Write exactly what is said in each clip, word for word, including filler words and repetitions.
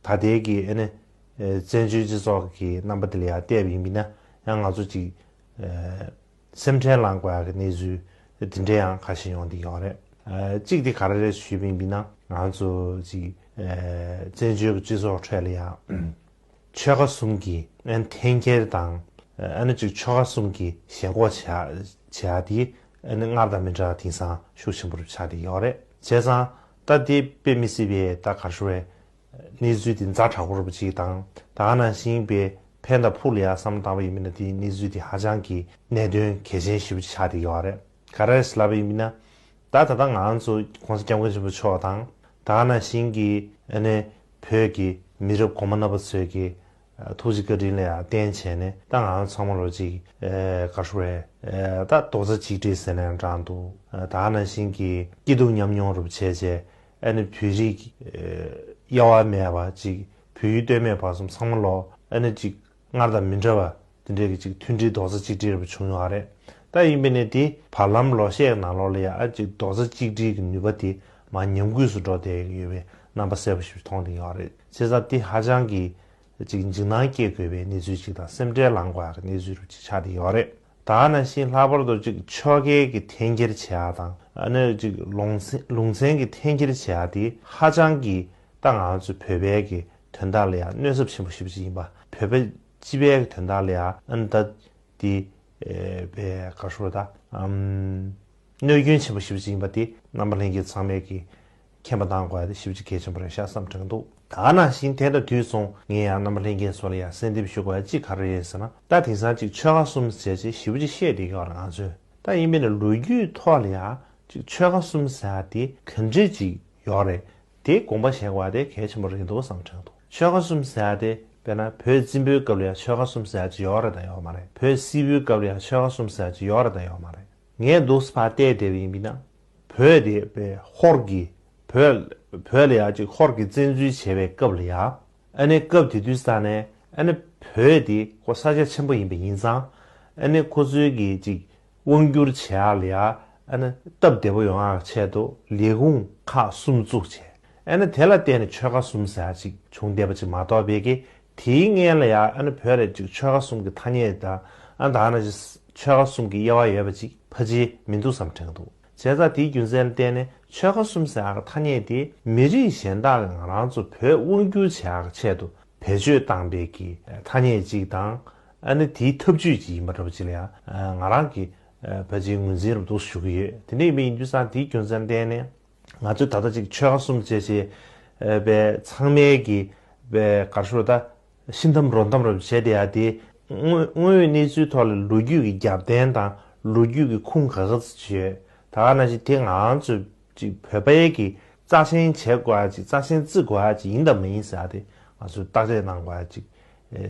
ད་ལྟའི་གི་ཨ་ནི་བཙན་བྱོལ་སྤྱི་ཚོགས་ཀྱི་རྣམ་པ་དེ་ལ་ཡང་བལྟས་པ་ཡིན་པ་ན་ཡང་ང་ཚོ་ཅིག་སེམས་ཁྲལ་ལངས་དགོས་ཡག་གི་གནས་ཚུལ་དེ་འདྲ་ཡང་ཁ་ཤས་ཡོང་བསྡད་ཡོད་རེད། གཅིག་དེ་ག་རེ་རེད་ཞུས་པ་ཡིན་པ་ན་ང་ཚོ་ཅིག་བཙན་བྱོལ་གྱི་སྤྱི་ཚོགས་ཁྲོད་ལ་ཡང་ཆོལ་ཁ་གསུམ་གྱི་ཨ་ནི་འཐེན་འཁྱེར་དང་ཨ་ནི་ཅིག་ཆོལ་ཁ་གསུམ་གྱི་ཞེན་ཁོག་བྱེད་བྱེད་ཡག་དེ་ཨ་ནི་སྔར་དང་མི་འདྲ་བ་དེང་སང་ཤུགས་ཆེན་པོ་རུ་ཆགས་བསྡད་ཡོད་རེད། བྱས་ཙང་ད་དེ་དཔེ་མི་སྲིད་པའི་ད་ག་རེ་ཞུ་དགོས་རེད། གནས་ཚུལ་དེ་ཛ་དྲག་པོ་རུ་ཅིག་དང་ད་ག་ནང་བཞིན་པའི་ཕན་དང་ཕུགས་ལ་ཡང་བསམ་བློ་བཏང་བ་ཡིན་པ་ན་དེའི་གནས་ཚུལ་དེ་ཧ་ཅང་གི་གནད་དོན་གལ་ཆེན་ཞེ་པོ་ཅིག་ཆགས་བསྡད་ཡོད་རེད། ག་རེ་ཟེར་ལབ་པ་ཡིན་པ་ན་ད་ད་ལྟ་ང་ཚོ་༸གོང་ས་༸སྐྱབས་མགོན་ཆེན་པོ་མཆོག་དང་ད་ག་ནང་བཞིན་གྱི་ཨ་ནི་བོད་ཀྱི་མི་རབས་གོང་མ་རྣམ་པ་ཚོས་ཀྱི་ཐུགས་རྗེ་བཀའ་དྲིན་ལ་ཡང་བརྟེན་བྱས་ནས་ད་ང་ཚང་མ་ལོ་ཅིག་ག་རེ་ཞུ་དགོས་རེད། ད་རྡོག་རྩ་གཅིག་སྒྲིལ་ཟེར་ནའང་འདྲ་འདུག་ད་ག་ནང་བཞིན་གྱི་སྐྱིད་སྡུག་མཉམ་མྱོང་རུ་བྱས་བྱས་ཨ་ནི་བོད་རིགས་དབྱེ་བ་མེད་པ་ཅིག་བོད་ཡུལ་སྟོད་སྨད་བར་གསུམ་ཚང་མ་ལོ་ཨ་ནི་ཅིག་སྔར་དང་མི་འདྲ་བ་དེ་འདྲའི་གི་ཅིག་མཐུན་སྒྲིལ་རྡོག་རྩ་གཅིག་སྒྲིལ་རུ་བྱུང་ཡོད་རེད། ད་ཡིན་པས་ནས་དེ་བར་ལམ་ལོ་ཤས་ནང་ལོགས་ལ་ཡང་ཨ་ཅིག་རྡོག་རྩ་གཅིག་སྒྲིལ་གྱི་ནུས་པ་དེ་མར་ཉམས་རྒུད་སུ་འགྲོ་བསྡད་ཡོད་པའི་རྣམ་པ་གསལ་པོ་ཞིག་མཐོང་བསྡད་ཡོད་རེད། བྱས་ཙང་དེ་ཧ་ཅང་གི་ཅིག་འཇིགས་སྣང་སྐྱེ་དགོས་པའི་གནས་ཚུལ་ཅིག་དང་སེམས་ཁྲལ་ལངས་དགོས་ཡག་གི་གནས་ཚུལ་རུ་ཅིག་ཆགས་བསྡད་ཡོད་རེད། ད་ག་ནང་བཞིན་ལྷག་པར་དུ་ཅིག་ཆོལ་ཁའི་གི་འཐེན་འཁྱེར་བྱེད་ཡག་དང་ཨ་ནི་ཅིག་ལུང་ཚན་ལུང་ཚན་གྱི་འཐེན་འཁྱེར་བྱེད་ཡག་དེ་ཧ་ཅང་གི་ད་ང་ཚོ་བོད་པའི་གི་དོན་དག་ལ་ཡང་གནོད་ཚབས་ཆེན་པོ་ཞེ་པོ་ཅིག་ཡིན་པ། བོད་པ་སྤྱི་པའི་གི་དོན་དག་ལ་ཡང་ཨ་ནི་ད་དེ་པའི་ག་རེ་ཞུ་དགོས་རེད། ད་གནོད་སྐྱོན་ཆེན་པོ་ཞེ་པོ་ཅིག་ཡིན་པ་དེ་རྣམ་པ་ལྷན་རྒྱས་ཚང་མས་ཀྱིས་མཁྱེན་པ་གནང་དགོས་ཡ་དེ་ཞེ་པོ་ཅིག་གལ་ཆེན་པོ་རེད་ཤག་བསམ་དྲན་གྱི་འདུག་ད་ག་ནང་བཞིན་དེ་དང་དུས་མཚུངས་ངས་ཡང་རྣམ་པ་ལྷན་རྒྱས་ཚོ་ལ་ཡང་གསལ་འདེབས་ཞུ་དགོས་ཡ་གཅིག་ག་རེ་རེད་ཟེར་ན། ད་དེང་སང་ཅིག་ཆོལ་ཁ་གསུམ་ཟེར་ཅིག་ཞེ་པོ་ཅིག་བཤད་བསྡད་ཀྱི་ཡོད་རེད་ང་ཚོས། ད་ཡིན་པས་ན་ལོ་རྒྱུས་ཐོག་ལ་ཡང་ཅིག་ཆོལ་ཁ་གསུམ་ཟེར་ཡ་དེ་ག་འདྲ་ཅིག་ཡོད་རེད། དེ་དགོངས་པ་བཞེས་དགོས་ཡ་དེ་གལ་ཆེན་པོ་རེད་འདུག་བསམ་དྲན་འདུག་ཆོལ་ཁ་གསུམ་ཟེར་ཡ་དེ་དཔེར་ན་བོད་བཙན་པོའི་སྐབས་ལ་ཡང་ཆོལ་ཁ་གསུམ་ཟེར་ཡ་ཅིག་ཡོད་རེད་དང་ཡོད་མ་རེད། བོད་སིལ་བུའི་སྐབས་ལ་ཡང་ཆོལ་ཁ་གསུམ་ཟེར་ཡ་ཅིག་ཡོད་རེད་དང་ཡོད་མ་རེད། ངས་འདུག་སེ་ཕར་བལྟས་བསྡད་པ་ཡིན་པས་ན། བོད་དེ་བའི་ཧོར་གྱི་བོད་བོད་ལ་ཡང་ཅིག་ཧོར་གྱིས་བཙན་འཛུལ་བྱས་པའི་སྐབས་ལ་ཡང་ཨ་ནི་སྐབས་དེ་དུས་ས་ནས་ཨ་ནི་བོད་དེ་ཁོ་ས་ཆ་ཆེན་པོ་ཡིན་པ་ཡིན་ཙང་ཨ་ནི་ཁོ་ཚོའི་གི་ཅིག་དབང་བསྒྱུར་བྱེད་ཡག་ལ་ཡང་ཨ་ནི་སྟབས་བདེ་པོ་ཡོང་ཡག་ཆེད་དུ་ལས་ཁུངས་ཁག་གསུམ་བཙུགས་བྱས། ཨ་ནི་དེ་ལ་བརྟེན་ནས་ཆོལ་ཁ་གསུམ་ཟེར་ཡག་ཅིག་བྱུང་བསྡད་པ་ཅིག་མ་གཏོགས་པའི་གི་དེའི་སྔོན་ལ་ཡང་ཨ་ནི་བོད་ལ་ཅིག་ཆོལ་ཁ་གསུམ་གྱི་ཐ་སྙད་དང་ཨ་ནི་ད་ནང་བཞིན་ཆོལ་ཁ་གསུམ་གྱི་དབྱེ་བ་ཡོད་པ་ཅིག་ཕལ་ཆེར་མི་འདུག་བསམ་དྲན་གྱི་འདུག་བྱས་ཙང་དེའི་རྒྱུ་མཚན་ལ་བརྟེན་ནས་ཆོལ་ཁ་གསུམ་ཟེར་ཡག་གི་ཐ་སྙད་དེ་མི་རིགས་གཞན་དག་གིས་ང་རང་ཚོ་བོད་དབང་བསྒྱུར་བྱེད་ཡག་གི་ཆེད་དུ་བེད་སྤྱོད་བཏང་པའི་གི་ཐ་སྙད་ཅིག་དང་ཨ་ནི་དེའི་ཐབས་ཇུས་ཅིག་ཡིན་པ་འདྲ་པོ་ཅིག་ལ་ཡང་ང་རང་གིས་ཕལ་ཆེར་ངོས་འཛིན་རབ་ཏུ་ཞུ་གི་ཡོད། དེ་འདྲ་ཡིན་པ་ཡིན་དུས་ཙང་དེའི་རྒྱུ་མཚན་ལ་བརྟེན་ནས། ང་ཚོས་ད་ལྟ་ཅིག་ཆོལ་ཁ་གསུམ་བཅས་བྱས་པའི་ཚང་མའི་གི་པའི་ག་རེ་ཞུ་ད་ཤི་འཐམ་རོ་འཐམ་རུ་བྱས་བསྡད་ཡ་དེ་དངོས་དངོས་ཡོད་གནས་ཚུལ་ཐོག་ལ་ལོ་རྒྱུས་ཀྱི་རྒྱབ་རྟེན་དང་ལོ་རྒྱུས་ཀྱི་ཁུངས་ག་ག་ཚོད་ཅིག་ཡོད། ད་ག་ནང་བཞིན་དེ་ང་ཚོས་ཅིག་བོད་པའི་གི་རྩ་ཆེན་བྱེད་དགོས་ཡ་ཅིག་རྩ་ཆེན་བརྩི་དགོས་ཡ་ཅིག་ཡིན་དང་མ་ཡིན་ཟེར་ཡ་དེ་ང་ཚོས་བརྟག་དཔྱད་གནང་དགོས་ཡ་ཅིག་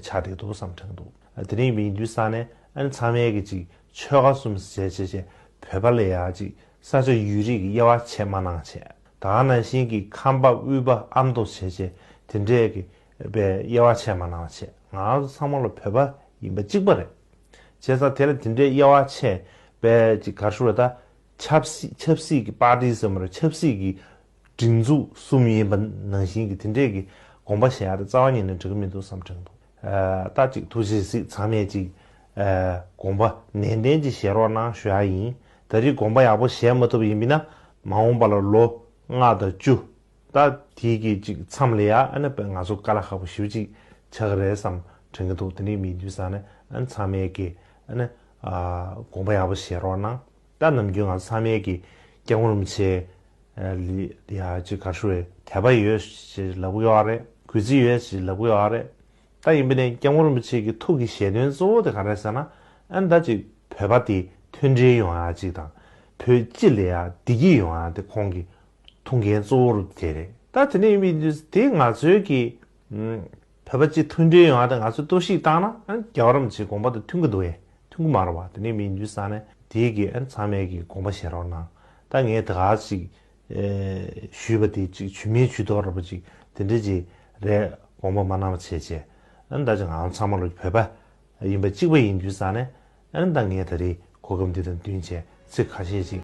ཆགས་བསྡད་འདུག་བསམ་དྲན་འདུག་དེ་རིང་མི་ཡིན་དུས་ས་ནས་ཨ་ནི་ཚང་མས་གི་ཅིག་ཆོལ་ཁ་གསུམ་ཟེར་བྱས་བྱས་བོད་པ་ལ་ཡ་ཅིག་ས་ཆ་ཡུལ་རིས་ཀྱི་དབྱེ་བ་ཕྱེ་མ་གནང་བྱས། ད་ག་ནང་བཞིན་གྱི་ཁམས་པ་དབུས་པ་ཨ་མདོ་བྱས་བྱས་དེ་འདྲས་ཀྱི་པའི་དབྱེ་བ་ཕྱེ་མ་གནང་བྱས། ང་ཚོ་ཚང་མ་ལ་བོད་པ་ཡིན་པ་གཅིག་པ་རེད། བྱས་ཙང་དེ་ལ་དེ་འདྲའི་དབྱེ་བ་ཕྱེ་བའི་ཅིག་ག་རེ་ཞུ་རེད་ད། ཆབ་སྲིད་ཆབ་སྲིད་ཀྱི་པར་ཏི་ཟེར་མ་རེད། ཆབ་སྲིད་ཀྱི་སྒྲིག་འཛུགས་གསུམ་ཡིན་པ་ནང་བཞིན་གྱི་དེ་འདྲས་ཀྱི་དགོངས་པ་བཞེས་ཡ་དེ་རྩ་བ་ཉིད་ནས་འགྲིག་གི་མི་འདུག་བསམ་དྲན་འདུག་ད་ཅིག་ཐུགས་རྗེ་གཟིགས། ཚང་མས་ཅིག་དགོངས་པ་ནན་ཏན་ཅིག་བཞེས་རོགས་གནང་ཞུ་ཡ་ཡིན། ད་རེས་དགོངས་པ་ཡག་པོ་བཞེས་མ་ཐུབ་པ་ཡིན་པ་ན་མ་འོངས་པ་ལ་ལོ་ལྔ་དང་བཅུ་ད་དེའི་གི་ཅིག་མཚམས་ལ་ཡ་ཨ་ནི་ང་ཚོ་དཀའ་ལས་ཁག་པོ་ཞེ་པོ་ཅིག་ཆགས་ཀྱི་རེད་བསམ་དྲན་གྱི་འདུག་དེ་འདྲས་མི་འདུག་ས་ནས་ཨ་ནི་ཚང་མས་ཀྱི་ཨ་ནི་དགོངས་པ་ཡག་པོ་བཞེས་རོགས་གནང་། ད་ནམ་རྒྱུན་ང་ཚོ་ཚང་མས་ཀྱི་སྐྱབས་མགོན་རིན་པོ་ཆེ་ལ་ཡ་ཅིག་ག་རེ་ཞུ་རེད། དད་པ་ཡོད་ཞེས་ལབ་ཀྱི་ཡོད་རེད། གུས་བརྩི་ཡོད་ཞེས་ལབ་ཀྱི་ཡོད་རེད། ད་ཡིན་པ་ནས་སྐྱབས་མགོན་རིན་པོ་ཆེ་གི་ཐུགས་ཀྱི་བཞེད་དོན་གཙོ་བོ་དེ་ག་རེ་ཟེར་ན། ཨ་ནི་ད་ཅིག་བོད་པ་དེ་མཐུན་སྒྲིལ་ཡོང་ཡ་ཅིག་དང་བོད་སྤྱི་ལ་ཡ་བདེ་སྐྱིད་ཡོང་ཡ་དེ་ཁོང་གི་ཐུགས་འགན་གཙོ་བོ་རུ་དེ་རེད། ད་དེ་ནས་ཡིན་པའི་དུས་དེ་ང་ཚོའི་གི་ཨུམ་བོད་པ་སྤྱི་མཐུན་སྒྲིལ་ཡོང་ཡ་དེ་ང་ཚོས་གཏོར་བཤིག་བཏང་ན་ཨ་ནི་རྒྱལ་བ་རིན་པོ་ཆེའི་དགོངས་པ་དང་མཐུན་གྱི་འདུག་ཨེ། མཐུན་གྱི་མ་རེད་བ། དེ་ནས་མི་འདུས་ས་ནས་དེའི་གི་ཨ་ནི་ཚང་མས་གི་དགོངས་པ་བཞེས་རོགས་གནང་། ད་ངས་ད་ག་ཅིག་ཨེ་ཞུས་པ་དེ་ཅིག་ཇུས་མེད་ཇུས་གཏོགས་ར་པོ་ཅིག་དེ་འདྲ་ཅིག་རེད། དགོངས་པ་མ་གནང་བ་བྱས་བྱས་ཨ་ནི་ད་ཅིག་ང་ཚང་མ་ལོ་བོད་པ་ཡིན་པ་གཅིག་པ་ཡིན་དུས་ས་ནས་ཨ་ནི་ད་ངས་ད་རེས་གོ་སྐབས་འདི་དང་བསྟུན་བྱས་ཚིག་ཁ་ཤས་ཅིག་